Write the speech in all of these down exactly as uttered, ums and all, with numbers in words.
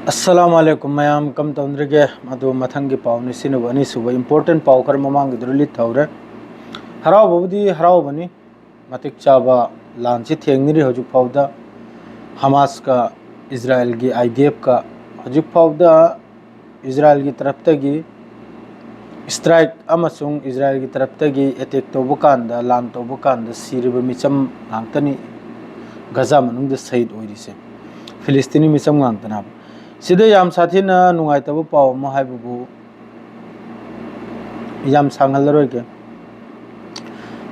ꯑꯁꯂꯥꯃꯨ ꯑꯂꯥꯏꯀꯨꯝ ꯃꯌꯥꯝ, ꯀꯝ ꯇꯧꯅꯔꯤꯒꯦ? ꯑꯗꯨ ꯃꯊꯪꯒꯤ ꯄꯥꯎꯅꯤ꯫ ꯁꯤꯅꯕꯨ ꯑꯅꯤꯁꯨꯕ important ꯄꯥꯎ ꯈꯔ ꯃꯃꯥꯡꯒꯤꯗꯨ ꯂꯤꯠ ꯇꯧꯔꯦ꯫ ꯍꯔꯥꯎꯕꯕꯨꯗꯤ ꯍꯔꯥꯎꯕꯅꯤ, ꯃꯇꯤꯛ ꯆꯥꯕ ꯂꯥꯟꯁꯤ ꯊꯦꯡꯅꯔꯤ ꯍꯧꯖꯤꯛ ꯐꯥꯎꯗ꯫ ꯍꯃꯥꯁꯀ ꯏꯖꯔꯥꯌꯦꯜꯒꯤ, IDFꯀ ꯍꯧꯖꯤꯛ ꯐꯥꯎꯗ ꯏꯖꯔꯥꯌꯦꯜꯒꯤ ꯇꯔꯞꯇꯒꯤ strike ꯑꯃꯁꯨꯡ ꯏꯖꯔꯥꯌꯦꯜꯒꯤ ꯇꯔꯞꯇꯒꯤ attack ꯇꯧꯕ ꯀꯥꯟꯗ, ꯂꯥꯟ ꯇꯧꯕ ꯀꯥꯟꯗ ꯁꯤꯔꯤꯕ ꯃꯤꯆꯝ ꯉꯥꯛꯇꯅꯤ ꯒꯖꯥ ꯃꯅꯨꯡꯗ ꯁꯍꯤꯗ ꯑꯣꯏꯔꯤꯁꯦ, ꯐꯤꯂꯤꯁꯇꯤꯅꯤ ꯃꯤꯆꯝ ꯉꯥꯛꯇꯅꯦꯕ꯫ ꯁꯤꯗ ꯌꯥꯝ ꯁꯥꯊꯤꯅ ꯅꯨꯡꯉꯥꯏꯇꯕ ꯄꯥꯎ ꯑꯃ ꯍꯥꯏꯕꯕꯨ, ꯌꯥꯝ ꯁꯥꯡꯍꯜꯂꯔꯣꯏꯒꯦ꯫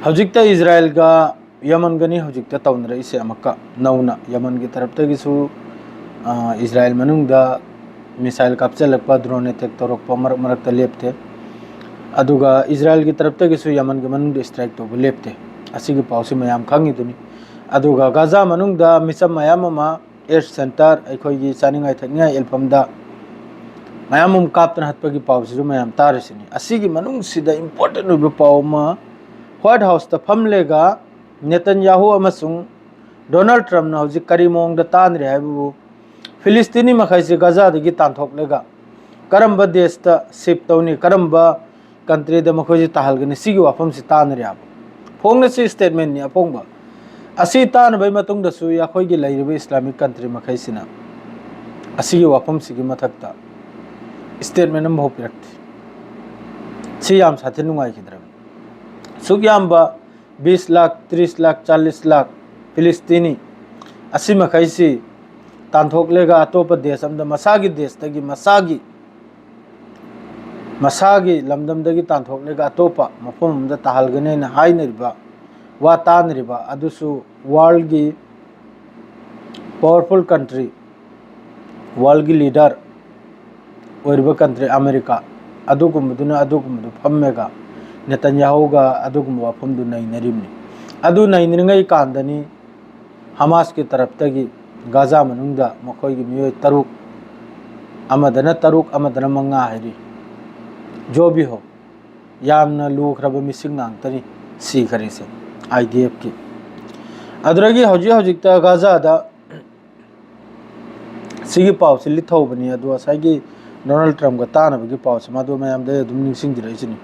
ꯍꯧꯖꯤꯛꯇ ꯏꯖꯔꯥꯌꯦꯜꯒ ꯌꯃꯟꯒꯅꯤ ꯍꯧꯖꯤꯛꯇ ꯇꯧꯅꯔꯛꯏꯁꯦ꯫ ꯑꯃꯨꯛꯀ ꯅꯧꯅ ꯌꯃꯟꯒꯤ ꯇꯔꯞꯇꯒꯤꯁꯨ, ꯑ, ꯏꯖꯔꯥꯌꯦꯜ ꯃꯅꯨꯡꯗ missile ꯀꯥꯞꯆꯜꯂꯛꯄ, drone attack ꯇꯧꯔꯛꯄ ꯃꯔꯛ ꯃꯔꯛꯇ ꯂꯦꯞꯇꯦ꯫ ꯑꯗꯨꯒ ꯏꯖꯔꯥꯌꯦꯜꯒꯤ ꯇꯔꯞꯇꯒꯤꯁꯨ ꯌꯃꯟꯒꯤ ꯃꯅꯨꯡꯗ strike ꯇꯧꯕ ꯂꯦꯞꯇꯦ꯫ ꯑꯁꯤꯒꯤ ꯄꯥꯎꯁꯤ ꯃꯌꯥꯝ ꯈꯪꯉꯤꯗꯨꯅꯤ꯫ ꯑꯗꯨꯒ ꯒꯥꯖꯥ ꯃꯅꯨꯡꯗ ꯃꯤꯆꯝ ꯃꯌꯥꯝ ꯑꯃ, aid center, ꯑꯩꯈꯣꯏꯒꯤ ꯆꯥꯅꯤꯡꯉꯥꯏ ꯊꯛꯅꯤꯡꯉꯥꯏ ꯑꯦꯜꯐꯝꯗ ꯃꯌꯥꯝ ꯑꯃ ꯀꯥꯞꯇꯅ ꯍꯠꯄꯒꯤ ꯄꯥꯎꯁꯤꯁꯨ ꯃꯌꯥꯝ ꯇꯥꯔꯤꯁꯤꯅꯤ꯫ ꯑꯁꯤꯒꯤ ꯃꯅꯨꯡꯁꯤꯗ important ꯑꯣꯏꯕ ꯄꯥꯎ ꯑꯃ, White Houseꯇ ꯐꯝꯂꯦꯒ ꯅꯦꯇꯟꯌꯥꯍꯨ ꯑꯃꯁꯨꯡ ꯗꯣꯅꯥꯜꯗ ꯇ꯭ꯔꯝꯞꯅ ꯍꯧꯖꯤꯛ ꯀꯔꯤ ꯃꯑꯣꯡꯗ ꯇꯥꯟꯅꯔꯤ ꯍꯥꯏꯕꯕꯨ, ꯐꯤꯂꯤꯁꯇꯤꯅꯤ ꯃꯈꯩꯁꯤ ꯒꯖꯥꯗꯒꯤ ꯇꯥꯟꯊꯣꯛꯂꯒ ꯀꯔꯝꯕ ꯗꯦꯁꯇ shift ꯇꯧꯅꯤ, ꯀꯔꯝꯕ countryꯗ ꯃꯈꯣꯏꯁꯤ ꯇꯥꯍꯜꯒꯅꯤ, ꯁꯤꯒꯤ ꯋꯥꯐꯝꯁꯤ ꯇꯥꯟꯅꯔꯤ ꯍꯥꯏꯕ꯫ ꯐꯣꯡꯅꯁꯤ statementꯅꯤ ꯑꯐꯣꯡꯕ꯫ ꯑꯁꯤ ꯇꯥꯟꯅꯕꯒꯤ ꯃꯇꯨꯡꯗꯁꯨ ꯑꯩꯈꯣꯏꯒꯤ ꯂꯩꯔꯤꯕ Islamic country ꯃꯈꯩꯁꯤꯅ ꯑꯁꯤꯒꯤ ꯋꯥꯐꯝꯁꯤꯒꯤ ꯃꯊꯛꯇ statement ꯑꯃꯐꯥꯎ ꯄꯤꯔꯛꯇꯦ꯫ ꯁꯤ ꯌꯥꯝ ꯁꯥꯊꯤꯅ ꯅꯨꯡꯉꯥꯏꯈꯤꯗ꯭ꯔꯕꯅꯤ꯫ ꯁꯨꯛ ꯌꯥꯝꯕ ꯕꯤꯁ ꯂꯥꯈ, ꯇ꯭ꯔꯤꯁ ꯂꯥꯈ, ꯆꯥꯂꯤꯁ ꯂꯥꯈ ꯐꯤꯂꯤꯁꯇꯤꯅꯤ ꯑꯁꯤ ꯃꯈꯩꯁꯤ ꯇꯥꯟꯊꯣꯛꯂꯒ ꯑꯇꯣꯞꯄ ꯗꯦꯁ ꯑꯃꯗ, ꯃꯁꯥꯒꯤ ꯗꯦꯁꯇꯒꯤ, ꯃꯁꯥꯒꯤ, ꯃꯁꯥꯒꯤ ꯂꯝꯗꯝꯗꯒꯤ ꯇꯥꯟꯊꯣꯛꯂꯒ ꯑꯇꯣꯞꯄ ꯃꯐꯝ ꯑꯃꯗ ꯇꯥꯍꯜꯒꯅꯤ ꯍꯥꯏꯅ ꯍꯥꯏꯅꯔꯤꯕ, ꯋꯥ ꯇꯥꯅꯔꯤꯕ ꯑꯗꯨꯁꯨ worldꯒꯤ powerful country, worldꯒꯤ leader ꯑꯣꯏꯔꯤꯕ country ꯑꯃꯦꯔꯤꯀꯥ, ꯑꯗꯨꯒꯨꯝꯕꯗꯨꯅ ꯑꯗꯨꯒꯨꯝꯕꯗꯨ ꯐꯝꯃꯒ ꯅꯦꯇꯟꯌꯥꯍꯨꯒ ꯑꯗꯨꯒꯨꯝꯕ ꯋꯥꯐꯝꯗꯨ ꯅꯩꯅꯔꯤꯕꯅꯤ꯫ ꯑꯗꯨ ꯅꯩꯅꯔꯤꯉꯩ ꯀꯥꯟꯗꯅꯤ ꯍꯃꯥꯁꯀꯤ ꯇꯔꯞꯇꯒꯤ ꯒꯥꯖꯥ ꯃꯅꯨꯡꯗ ꯃꯈꯣꯏꯒꯤ ꯃꯤꯑꯣꯏ ꯇꯔꯨꯛ, ꯑꯃꯗꯅ ꯇꯔꯨꯛ, ꯑꯃꯗꯅ ꯃꯉꯥ ꯍꯥꯏꯔꯤ, ꯖꯣꯕꯤꯍꯣ, ꯌꯥꯝꯅ ꯂꯨꯈ꯭ꯔꯕ ꯃꯤꯁꯤꯡ ꯉꯥꯛꯇꯅꯤ ꯁꯤꯈꯔꯤꯁꯦ, IDFꯀꯤ꯫ ꯑꯗꯨꯗꯒꯤ ꯍꯧꯖꯤꯛ ꯍꯧꯖꯤꯛꯇ ꯒꯥꯖꯥꯗ ꯁꯤꯒꯤ ꯄꯥꯎꯁꯤ ꯂꯤꯠꯊꯧꯕꯅꯤ, ꯑꯗꯣ ꯉꯁꯥꯏꯒꯤ ꯗꯣꯅꯥꯜꯗ ꯇ꯭ꯔꯝꯞꯀ ꯇꯥꯅꯕꯒꯤ ꯄꯥꯎꯁꯤ ꯃꯗꯨ ꯃꯌꯥꯝꯗ ꯑꯗꯨꯝ ꯅꯤꯡꯁꯤꯡꯖꯔꯛꯏꯁꯤꯅꯤ꯫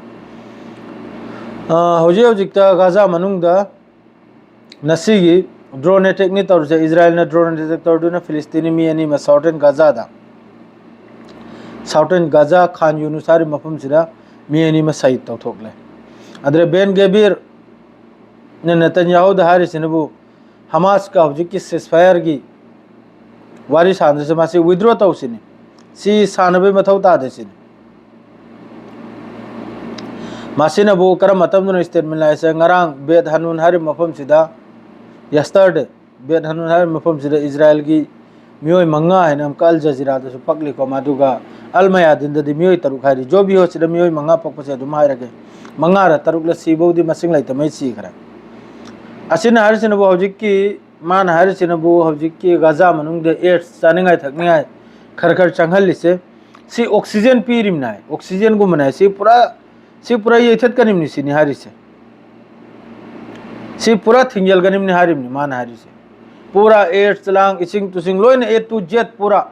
ꯑ, ꯍꯧꯖꯤꯛ ꯍꯧꯖꯤꯛꯇ ꯒꯥꯖꯥ ꯃꯅꯨꯡꯗ ꯉꯁꯤꯒꯤ ꯗ꯭ꯔꯣꯟ ꯑꯦꯇꯦꯛꯅꯤ ꯇꯧꯔꯤꯁꯦ꯫ ꯏꯖꯔꯥꯌꯦꯜꯅ ꯗ꯭ꯔꯣꯟ ꯑꯦꯇꯦꯛ ꯇꯧꯔꯗꯨꯅ ꯐꯤꯂꯤꯁꯇꯤꯅꯤ ꯃꯤ ꯑꯅꯤ ꯑꯃ ꯁꯥꯎꯊꯔꯟ ꯒꯥꯖꯥꯗ, ꯁꯥꯎꯊꯔꯟ ꯒꯥꯖꯥ, ꯈꯥꯟ ꯌꯨꯅꯨꯁ ꯍꯥꯏꯔꯤꯕ ꯃꯐꯝꯁꯤꯗ ꯃꯤ ꯑꯅꯤ ꯑꯃ ꯁꯍꯤꯗ ꯇꯧꯊꯣꯛꯂꯦ꯫ ꯑꯗꯨꯗ ꯕꯦꯟ ꯒꯦꯕꯤꯔꯅ ꯅꯦꯇꯟꯌꯥꯍꯨꯗ ꯍꯥꯏꯔꯤꯁꯤꯅꯕꯨ ꯍꯃꯥꯁꯀ ꯍꯧꯖꯤꯛꯀꯤ ꯁꯤꯁꯐꯥꯌꯔꯒꯤ ꯋꯥꯔꯤ ꯁꯥꯟꯅꯔꯤꯁꯦ ꯃꯁꯤ ꯋꯤꯗ꯭ꯔꯣ ꯇꯧꯁꯤꯅꯤ, ꯁꯤ ꯁꯥꯟꯅꯕꯩ ꯃꯊꯧ ꯇꯥꯗꯦ ꯁꯤꯅꯤ꯫ ꯃꯁꯤꯅꯕꯨ ꯀꯔꯝꯕ ꯃꯇꯝꯗꯅꯣ ꯏꯁꯇꯦꯠꯃꯦꯟ ꯂꯥꯛꯏꯁꯦ? ꯉꯔꯥꯡ ꯕꯦꯠ ꯍꯅꯨꯟ ꯍꯥꯏꯔꯤꯕ ꯃꯐꯝꯁꯤꯗ, ꯌꯦꯁꯇꯔꯗꯦ, ꯕꯦꯠ ꯍꯅꯨꯟ ꯍꯥꯏꯔꯤꯕ ꯃꯐꯝꯁꯤꯗ ꯏꯖꯔꯥꯌꯦꯜꯒꯤ ꯃꯤꯑꯣꯏ ꯃꯉꯥ ꯍꯥꯏꯅ ꯑꯃꯨꯛꯀ ꯑꯜ ꯖꯖꯤꯔꯥꯗꯁꯨ ꯄꯛꯂꯤꯀꯣ, ꯃꯗꯨꯒ ꯑꯜ ꯃꯌꯥꯗꯤꯟꯗꯗꯤ ꯃꯤꯑꯣꯏ ꯇꯔꯨꯛ ꯍꯥꯏꯔꯤ꯫ ꯖꯣꯕꯤꯍꯣꯠꯁꯤꯗ ꯃꯤꯑꯣꯏ ꯃꯉꯥ ꯄꯛꯄꯁꯦ ꯑꯗꯨꯝ ꯍꯥꯏꯔꯒꯦ, ꯃꯉꯥꯔ ꯇꯔꯨꯛꯂ ꯁꯤꯐꯧꯗꯤ ꯃꯁꯤꯡ ꯂꯩꯇꯃꯩ ꯁꯤꯈ꯭ꯔꯦ꯫ ꯑꯁꯤꯅ ꯍꯥꯏꯔꯤꯁꯤꯅꯕꯨ ꯍꯧꯖꯤꯛꯀꯤ, ꯃꯥꯅ ꯍꯥꯏꯔꯤꯁꯤꯅꯕꯨ ꯍꯧꯖꯤꯛꯀꯤ ꯒꯥꯖꯥ ꯃꯅꯨꯡꯗ ꯑꯦꯗꯁ, ꯆꯥꯅꯤꯡꯉꯥꯏ ꯊꯛꯅꯤꯡꯉꯥꯏ, ꯈꯔ ꯈꯔ ꯆꯪꯍꯜꯂꯤꯁꯦ ꯁꯤ ꯑꯣꯛꯁꯤꯖꯦꯟ ꯄꯤꯔꯤꯕꯅꯦ ꯍꯥꯏ, ꯑꯣꯛꯁꯤꯖꯦꯟꯒꯨꯝꯕꯅꯦ ꯍꯥꯏ꯫ ꯁꯤ ꯄꯨꯔꯥ, ꯁꯤ ꯄꯨꯔꯥ ꯌꯩꯊꯠꯀꯅꯤꯕꯅꯤ ꯁꯤꯅꯤ ꯍꯥꯏꯔꯤꯁꯦ꯫ ꯁꯤ ꯄꯨꯔꯥ ꯊꯤꯡꯖꯤꯜꯒꯅꯤꯕꯅꯤ ꯍꯥꯏꯔꯤꯕꯅꯤ ꯃꯥꯅ ꯍꯥꯏꯔꯤꯁꯦ꯫ ꯄꯨꯔꯥ ꯑꯦꯗꯁ ꯂꯥꯡ, ꯏꯁꯤꯡ ꯇꯨꯁꯤꯡ ꯂꯣꯏꯅ A to Z ꯄꯨꯔꯥ,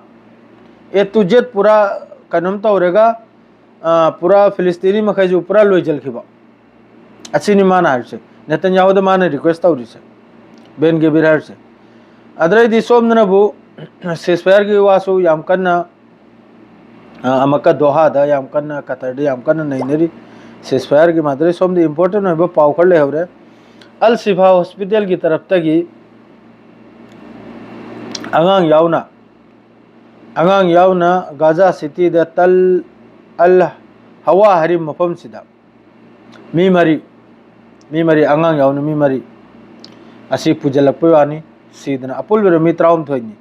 A to Z ꯄꯨꯔꯥ ꯀꯩꯅꯣꯝ ꯇꯧꯔꯒ, ꯑ, ꯄꯨꯔꯥ ꯐꯤꯂꯤꯁꯇꯤꯅꯤ ꯃꯈꯩꯁꯨ ꯄꯨꯔꯥ ꯂꯣꯏꯁꯤꯟꯈꯤꯕ꯫ ꯑꯁꯤꯅꯤ ꯃꯥꯅ ꯍꯥꯏꯔꯤꯁꯦ, ꯅꯦꯇꯟꯌꯥꯍꯨꯗ ꯃꯥꯅ ꯔꯤꯀ꯭ꯋꯦꯁ ꯇꯧꯔꯤꯁꯦ, ꯕꯦꯟ ꯒꯦꯕꯤꯔ ꯍꯥꯏꯔꯤꯁꯦ꯫ ꯑꯗꯩꯗꯤ ꯁꯣꯝꯗꯅꯕꯨ ꯁꯤꯁꯐꯥꯌꯔꯒꯤ ꯋꯥꯁꯨ ꯌꯥꯝ ꯀꯟꯅ, ꯑ, ꯑꯃꯨꯛꯀ ꯗꯣꯍꯥꯗ ꯌꯥꯝ ꯀꯟꯅ, ꯀꯇꯔꯗ ꯌꯥꯝ ꯀꯟꯅ ꯅꯩꯅꯔꯤ ꯁꯤꯁꯐꯥꯌꯔꯒꯤ꯫ ꯃꯥꯗꯩ ꯁꯣꯝꯗ ꯏꯝꯄꯣꯔꯇꯦꯟ ꯑꯣꯏꯕ ꯄꯥꯎ ꯈꯔ ꯂꯩꯍꯧꯔꯦ꯫ ꯑꯜ ꯁꯤꯐꯥ ꯍꯣꯁꯄꯤꯇꯥꯜꯒꯤ ꯇꯔꯞꯇꯒꯤ ꯑꯉꯥꯡ ꯌꯥꯎꯅ, ꯑꯉꯥꯡ ꯌꯥꯎꯅ ꯒꯥꯖꯥ ꯁꯤꯇꯤꯗ ꯇꯜ ꯑꯜ ꯍꯋꯥ ꯍꯥꯏꯔꯤꯕ ꯃꯐꯝꯁꯤꯗ ꯃꯤ ꯃꯔꯤ, ꯃꯤ ꯃꯔꯤ, ꯑꯉꯥꯡ ꯌꯥꯎꯅ ꯃꯤ ꯃꯔꯤ ꯑꯁꯤ ꯄꯨꯁꯤꯜꯂꯛꯄꯩ ꯋꯥꯅꯤ, ꯁꯤꯗꯅ꯫ ꯑꯄꯨꯟꯕꯗ ꯃꯤ ꯇꯔꯥꯍꯨꯝꯗꯣꯏꯅꯤ꯫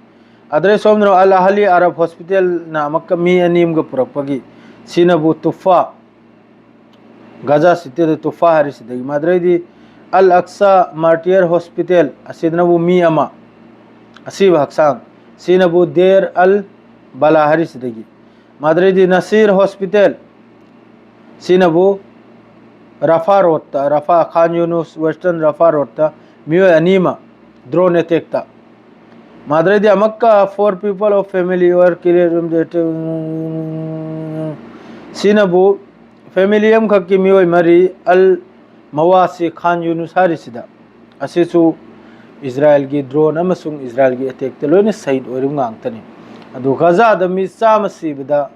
ꯑꯗꯩ ꯁꯣꯝꯗꯅ ꯑꯜ ꯑꯍꯂꯤ ꯑꯔꯕ ꯍꯣꯁꯄꯤꯇꯥꯜꯅ ꯑꯃꯨꯛꯀ ꯃꯤ ꯑꯅꯤ ꯑꯃꯒ ꯄꯨꯔꯛꯄꯒꯤ, ꯁꯤꯅꯕꯨ ꯇꯨꯐꯥ, ꯒꯥꯖꯥ ꯁꯤꯇꯤꯗ ꯇꯨꯐꯥ ꯍꯥꯏꯔꯤꯁꯤꯗꯒꯤ꯫ ꯃꯗꯨꯗꯩꯗꯤ ꯑꯜ ꯑꯛꯁꯥ ꯃꯥꯔꯇꯤꯌꯔ ꯍꯣꯁꯄꯤꯇꯥꯜ ꯑꯁꯤꯗꯅꯕꯨ ꯃꯤ ꯑꯃ, ꯑꯁꯤꯕ ꯍꯛꯆꯥꯡ, ꯁꯤꯅꯕꯨ ꯗꯦꯔ ꯑꯜ ꯕꯂꯥ ꯍꯥꯏꯔꯤꯁꯤꯗꯒꯤ꯫ ꯃꯗꯨꯗꯩꯗꯤ ꯅꯁꯤꯔ ꯍꯣꯁꯄꯤꯇꯥꯜ, ꯁꯤꯅꯕꯨ ꯔꯐꯥ ꯔꯣꯗꯇ, ꯔꯐꯥ, ꯈꯥꯟ ꯌꯨꯅꯨꯁ ꯋꯦꯁꯇꯔꯟ ꯔꯐꯥ ꯔꯣꯗꯇ ꯃꯤꯑꯣꯏ ꯑꯅꯤ ꯑꯃ ꯗ꯭ꯔꯣꯟ ꯑꯦꯇꯦꯛꯇ ꯃꯗꯨꯗꯩꯗꯤ ꯑꯃꯨꯛꯀ four people of family were killed. ꯁꯤꯅꯕꯨ family ꯑꯃꯈꯛꯀꯤ ꯃꯤꯑꯣꯏ ꯃꯔꯤ ꯑꯜ ꯃꯋꯥꯁꯤ ꯈꯥꯟ ꯌꯨꯅꯨꯁ ꯍꯥꯏꯔꯤꯁꯤꯗ, ꯑꯁꯤꯁꯨ ꯏꯖꯔꯥꯏꯜꯒꯤ drone ꯑꯃꯁꯨꯡ ꯏꯖꯔꯥꯏꯜꯒꯤ attackꯇ ꯂꯣꯏꯅ ꯁꯍꯤꯗ ꯑꯣꯏꯔꯤꯕ ꯉꯥꯛꯇꯅꯤ꯫ ꯑꯗꯨ ꯒꯖꯥꯗ ꯃꯤ ꯆꯥꯝꯃ ꯁꯤꯕꯗ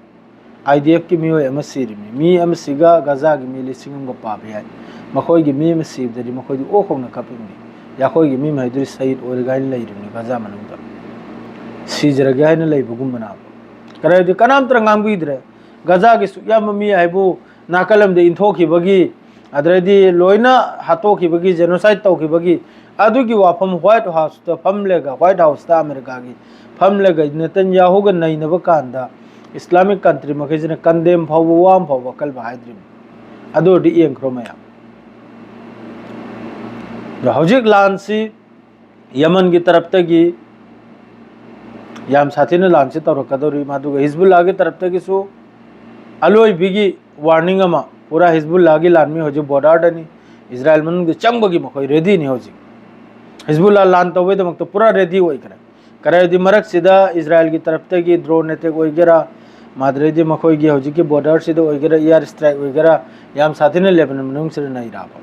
IDFꯀꯤ ꯃꯤꯑꯣꯏ ꯑꯃ ꯁꯤꯔꯤꯕꯅꯤ꯫ ꯃꯤ ꯑꯃ ꯁꯤꯒ ꯒꯖꯥꯒꯤ ꯃꯤ ꯂꯤꯁꯤꯡ ꯑꯃꯒ ꯄꯥꯕ ꯌꯥꯏ꯫ ꯃꯈꯣꯏꯒꯤ ꯃꯤ ꯑꯃ ꯁꯤꯕꯗꯗꯤ ꯃꯈꯣꯏꯗꯤ ꯑꯣꯛ ꯈꯣꯡꯅ ꯀꯞꯄꯤꯕꯅꯤ꯫ ꯌꯥꯈꯣꯏꯒꯤ ꯃꯤ ꯃꯈꯩꯗꯨꯗꯤ ꯁꯍꯤꯗ ꯑꯣꯏꯔꯒ ꯍꯥꯏꯅ ꯂꯩꯔꯤꯕꯅꯤ ꯒꯖꯥ ꯃꯅꯨꯡꯗ꯫ ꯁꯤꯖꯔꯒꯦ ꯍꯥꯏꯅ ꯂꯩꯕꯒꯨꯝꯕꯅ꯫ ꯀꯔꯤ ꯍꯥꯏꯗꯤ ꯀꯅꯥꯝꯇꯅ ꯉꯥꯡꯕꯤꯗ꯭ꯔꯦ꯫ ꯒꯖꯥꯒꯤ ꯁꯨꯛ ꯌꯥꯝꯕ ꯃꯤ ꯍꯥꯏꯕꯨ ꯅꯥꯀꯜ ꯑꯃꯗ ꯏꯟꯊꯣꯛꯈꯤꯕꯒꯤ, ꯑꯗꯨꯗꯩꯗꯤ ꯂꯣꯏꯅ ꯍꯥꯠꯇꯣꯛꯈꯤꯕꯒꯤ, genocide ꯇꯧꯈꯤꯕꯒꯤ, ꯑꯗꯨꯒꯤ ꯋꯥꯐꯝ White Houseꯇ ꯐꯝꯂꯒ, White Houseꯇ ꯑꯃꯦꯔꯤꯀꯥꯒꯤ ꯐꯝꯂꯒ ꯅꯦꯇꯟꯌꯥꯍꯨꯒ ꯅꯩꯅꯕ ꯀꯥꯟꯗ Islamic country ꯃꯈꯩꯁꯤꯅ condemn ꯐꯥꯎꯕ, ꯋꯥ ꯑꯃ ꯐꯥꯎꯕ ꯑꯀꯜꯕ ꯍꯥꯏꯗ꯭ꯔꯤꯕꯅꯤ꯫ ꯑꯗꯨ ꯑꯣꯏꯔꯗꯤ ꯌꯦꯡꯈ꯭ꯔꯣ ꯃꯌꯥꯝ꯫ ꯑꯗꯣ ꯍꯧꯖꯤꯛ ꯂꯥꯟꯁꯤ ꯌꯃꯟꯒꯤ ꯇꯔꯞꯇꯒꯤ ꯌꯥꯝ ꯁꯥꯊꯤꯅ ꯂꯥꯟꯁꯤ ꯇꯧꯔꯛꯀꯗꯧꯔꯤ꯫ ꯃꯗꯨꯒ ꯍꯤꯖꯕꯨꯜꯂꯥꯒꯤ ꯇꯔꯞꯇꯒꯤꯁꯨ ꯑꯂꯣꯏꯕꯤꯒꯤ warning ꯑꯃ, ꯄꯨꯔꯥ ꯍꯤꯖꯕꯨꯜꯂꯥꯒꯤ ꯂꯥꯟꯃꯤ ꯍꯧꯖꯤꯛ borderꯗꯅꯤ, ꯏꯖꯔꯥꯏꯜ ꯃꯅꯨꯡꯗ ꯆꯪꯕꯒꯤ ꯃꯈꯣꯏ readyꯅꯤ ꯍꯧꯖꯤꯛ꯫ ꯍꯤꯖꯕꯨꯜꯂꯥ ꯂꯥꯟ ꯇꯧꯕꯒꯤꯗꯃꯛꯇ ꯄꯨꯔꯥ ready ꯑꯣꯏꯈ꯭ꯔꯦ꯫ ꯀꯔꯤ ꯍꯥꯏꯗꯤ ꯃꯔꯛꯁꯤꯗ ꯏꯖꯔꯥꯏꯜꯒꯤ ꯇꯔꯞꯇꯒꯤ drone attack ꯑꯣꯏꯒꯦꯔꯥ, ꯃꯗꯨꯗꯩꯗꯤ ꯃꯈꯣꯏꯒꯤ ꯍꯧꯖꯤꯛꯀꯤ borderꯁꯤꯗ ꯑꯣꯏꯒꯦꯔꯥ, air strike ꯑꯣꯏꯒꯦꯔꯥ, ꯌꯥꯝ ꯁꯥꯊꯤꯅ ꯂꯦꯕꯅꯟ ꯃꯅꯨꯡꯁꯤꯗ ꯅꯩꯔꯛꯑꯕ꯫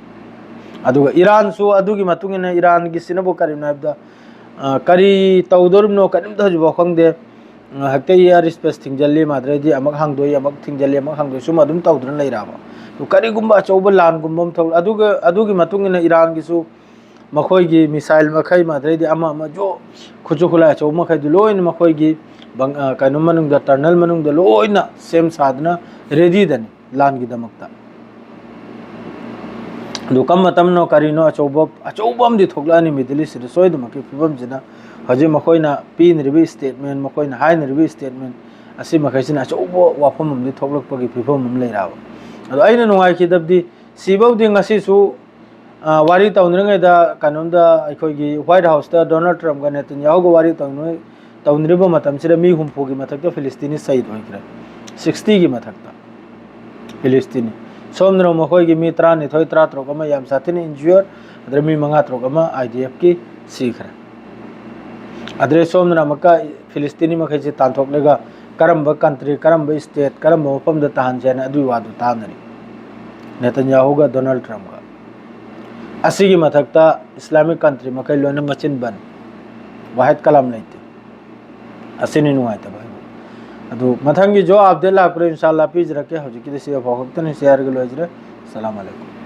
ꯑꯗꯨꯒ ꯏꯔꯥꯟꯁꯨ ꯑꯗꯨꯒꯤ ꯃꯇꯨꯡ ꯏꯟꯅ ꯏꯔꯥꯟꯒꯤꯁꯤꯅꯕꯨ ꯀꯔꯤꯅꯣ ꯍꯥꯏꯕꯗ, ꯑ, ꯀꯔꯤ ꯇꯧꯗꯣꯔꯤꯕꯅꯣ ꯀꯔꯤꯝꯇ ꯍꯧꯖꯤꯛꯐꯥꯎ ꯈꯪꯗꯦ꯫ ꯑ, ꯍꯦꯛꯇ air space ꯊꯤꯡꯖꯤꯜꯂꯤ, ꯃꯗꯨꯗꯩꯗꯤ ꯑꯃꯨꯛ ꯍꯥꯡꯗꯣꯛꯏ, ꯑꯃꯨꯛ ꯊꯤꯡꯖꯤꯜꯂꯤ, ꯑꯃꯨꯛ ꯍꯥꯡꯗꯣꯛꯏ, ꯁꯨꯝ ꯑꯗꯨꯝ ꯇꯧꯗꯨꯅ ꯂꯩꯔꯛꯑꯕ꯫ ꯑꯗꯨ ꯀꯔꯤꯒꯨꯝꯕ ꯑꯆꯧꯕ ꯂꯥꯟꯒꯨꯝꯕ ꯑꯃ ꯊꯣꯛ-, ꯑꯗꯨꯒ, ꯑꯗꯨꯒꯤ ꯃꯇꯨꯡ ꯏꯟꯅ ꯏꯔꯥꯟꯒꯤꯁꯨ ꯃꯈꯣꯏꯒꯤ missile ꯃꯈꯩ, ꯃꯗꯨꯗꯩꯗꯤ ꯑꯃ ꯑꯃ ꯖꯣ-, ꯈꯨꯠꯁꯨ ꯈꯨꯠꯂꯥꯏ ꯑꯆꯧꯕ ꯃꯈꯩꯗꯨ ꯂꯣꯏꯅ ꯃꯈꯣꯏꯒꯤ ꯕꯪ-, ꯑ, ꯀꯩꯅꯣ ꯃꯅꯨꯡꯗ, tunnel ꯃꯅꯨꯡꯗ ꯂꯣꯏꯅ ꯁꯦꯝ ꯁꯥꯗꯨꯅ readyꯗꯅꯤ ꯂꯥꯟꯒꯤꯗꯃꯛꯇ꯫ ꯑꯗꯨ ꯀꯔꯝꯕ ꯃꯇꯝꯅꯣ ꯀꯔꯤꯅꯣ ꯑꯆꯧꯕ, ꯑꯆꯧꯕ ꯑꯃꯗꯤ ꯊꯣꯛꯂꯛꯑꯅꯤ Middle Eastꯁꯤꯗ ꯁꯣꯏꯗꯅꯃꯛꯀꯤ ꯐꯤꯕꯝꯁꯤꯅ꯫ ꯍꯧꯖꯤꯛ ꯃꯈꯣꯏꯅ ꯄꯤꯅꯔꯤꯕ statement, ꯃꯈꯣꯏꯅ ꯍꯥꯏꯅꯔꯤꯕ statement ꯑꯁꯤ ꯃꯈꯩꯁꯤꯅ ꯑꯆꯧꯕ ꯋꯥꯐꯝ ꯑꯃꯗꯤ ꯊꯣꯛꯂꯛꯄꯒꯤ ꯐꯤꯕꯝ ꯑꯃ ꯂꯩꯔꯛꯑꯕ꯫ ꯑꯗꯣ ꯑꯩꯅ ꯅꯨꯡꯉꯥꯏꯈꯤꯗꯕꯗꯤ ꯁꯤꯐꯥꯎꯗꯤ ꯉꯁꯤꯁꯨ ꯑ, ꯋꯥꯔꯤ ꯇꯧꯅꯔꯤꯉꯩꯗ ꯀꯩꯅꯣꯝꯗ ꯑꯩꯈꯣꯏꯒꯤ White Houseꯇ Donald Trumpꯀ ꯅꯦꯇꯟꯌꯥꯍꯨꯒ ꯋꯥꯔꯤ ꯇꯧꯅ-, ꯇꯧꯅꯔꯤꯕ ꯃꯇꯝꯁꯤꯗ ꯃꯤ ꯍꯨꯝꯐꯨꯒꯤ ꯃꯊꯛꯇ ꯐꯤꯂꯤꯁꯇꯤꯅꯤ ꯁꯍꯤꯗ ꯑꯣꯏꯈ꯭ꯔꯦ꯫ Sixtyꯒꯤ ꯃꯊꯛꯇ ꯐꯤꯂꯤꯁꯇꯤꯅꯤ꯫ ꯁꯣꯝꯗꯅ ꯃꯈꯣꯏꯒꯤ ꯃꯤ ꯇꯔꯥꯅꯤꯊꯣꯏ, ꯇꯔꯥꯇꯔꯨꯛ ꯑꯃ ꯌꯥꯝ ꯁꯥꯊꯤꯅ injure, ꯑꯗꯨꯗ ꯃꯤ ꯃꯉꯥ ꯇꯔꯨꯛ ꯑꯃ IDFꯀꯤ ꯁꯤꯈ꯭ꯔꯦ꯫ ꯑꯗꯩ ꯁꯣꯝꯗꯅ ꯑꯃꯨꯛꯀ ꯐꯤꯂꯤꯁꯇꯤꯅꯤ ꯃꯈꯩꯁꯦ ꯇꯥꯟꯊꯣꯛꯂꯒ ꯀꯔꯝꯕ ꯀꯟꯇ꯭ꯔꯤ, ꯀꯔꯝꯕ ꯁ꯭ꯇꯦꯠ, ꯀꯔꯝꯕ ꯃꯐꯝꯗ ꯇꯥꯍꯟꯁꯦ ꯍꯥꯏꯅ ꯑꯗꯨꯒꯤ ꯋꯥꯗꯨ ꯇꯥꯟꯅꯔꯤ, ꯅꯦꯇꯟꯌꯥꯍꯨꯒ ꯗꯣꯅꯥꯜꯗ ꯇ꯭ꯔꯝꯞꯒ꯫ ꯑꯁꯤꯒꯤ ꯃꯊꯛꯇ ꯏꯁꯂꯥꯃꯤꯛ ꯀꯟꯇ꯭ꯔꯤ ꯃꯈꯩ ꯂꯣꯏꯅ ꯃꯆꯤꯟ ꯕꯟ, ꯋꯥꯍꯦꯗ ꯀꯂꯥꯝ ꯂꯩꯇꯦ꯫ ꯑꯁꯤꯅꯤ ꯅꯨꯡꯉꯥꯏꯇꯕ ꯍꯥꯏꯕꯨ꯫ ꯑꯗꯨ ꯃꯊꯪꯒꯤ ꯖꯣꯕ ꯑꯞꯗꯦꯠ ꯂꯥꯛꯄꯗ ꯏꯟꯁꯥꯜꯂꯥ ꯄꯤꯖꯔꯛꯀꯦ꯫ ꯍꯧꯖꯤꯛꯀꯤꯗꯤ ꯁꯤ ꯐꯥꯎ ꯈꯛꯇꯅꯤ, ꯁꯤ ꯍꯥꯏꯔꯒ ꯂꯣꯏꯖꯔꯦ꯫ ꯑꯁꯂꯥꯃꯨ ꯑꯂꯥꯏꯀꯨꯝ꯫